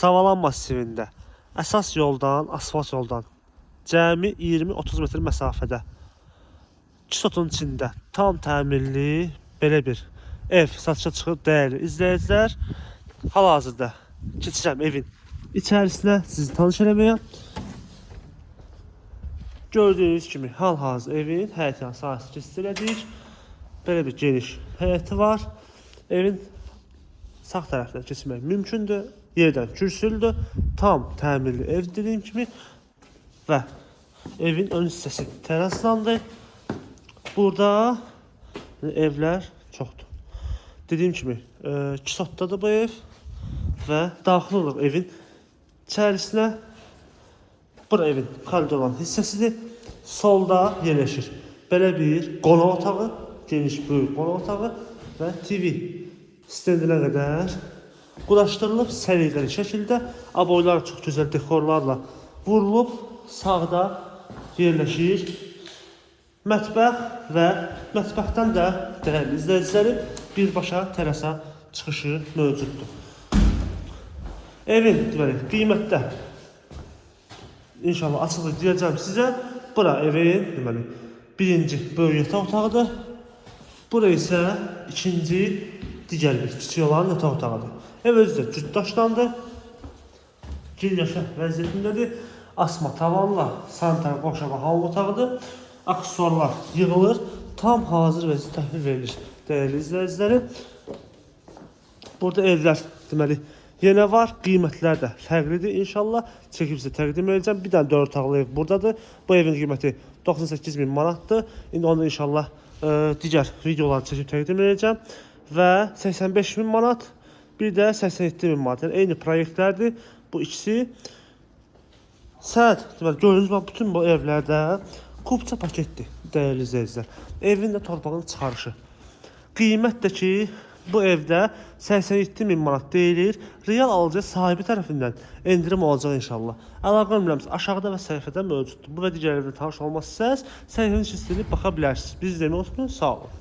Savalan massivində əsas yoldan, asfalt yoldan cəmi 20-30 metr məsafədə 2 sotun içində tam təmirli belə bir ev satışa çıxıb dəyərli izləyicilər. Hal-hazırda keçirəm evin içərisinə sizi tanış eləməyə. Gördüyünüz kimi hal-hazırda evin həyət sahəsi keçid elədik. Belə bir geniş həyəti var. Evin sağ tərəfdən keçmək mümkündür. Yerdən kürsüldür. Tam təmirli ev dediyim kimi və evin ön hissəsi teraslandı. Burada evlər çoxdur. Dediyim kimi, 2 sotdadır bu ev və daxil oluruq evin içərisinə. Bura evin koridor olan hissəsidir. Solda yerləşir belə bir qonaq otağı, geniş böyük qonaq otağı və TV stendinə qədər quraşdırılıb səliqəli şəkildə. Aboylar çox gözəl dekorlarla vurulub. Sağda yerləşir mətbəx və mətbəxdən də dəyərli izləyicilərim birbaşa terasa çıxışı mövcuddur. Evin deməli qiymətdə inşallah açıqlıq deyəcəm sizə. Bura evin deməli birinci böyük yataq otağıdır. Bura isə ikinci digər bir kiçik olan yataq otağıdır. Ev özü də cüt daşdandır. Gil yaşa vəziyyətindədir. Asma tavanla sanitar qoşağı hamam otağıdır. Aksesuarlar yığılır. Tam hazır vəziyyət təhvil verilir dəyərli izləyicilərim. Burada evlər deməli yenə var. Qiymətlər də fərqlidir inşallah. Çəkib sizə təqdim edəcəm. Bir dənə 4 otaqlı ev buradadır. Bu evin qiyməti 98 min manatdır. İndi onu inşallah digər videolar çəkib təqdim edəcəm. Və 85 min manat, bir də 87 min manat. Yəni eyni proyektlərdir bu ikisi. Sənəd, deməli gördüyünüz bax bütün bu evlərdə kupça paketdir dəyərli izləyicilər. Evin də torpağın çıxarışı. Qiymət də ki, bu evdə 87 min manat deyilir. Real alıcı sahibi tərəfindən endirim olacaq inşallah. Əlaqə nömrəmiz aşağıda və səhifədə mövcuddur. Bu və digər evlə tanış olmaq istəsəniz, səhifənin içində baxa bilərsiniz. Biz demək unutmayın. Sağ olun.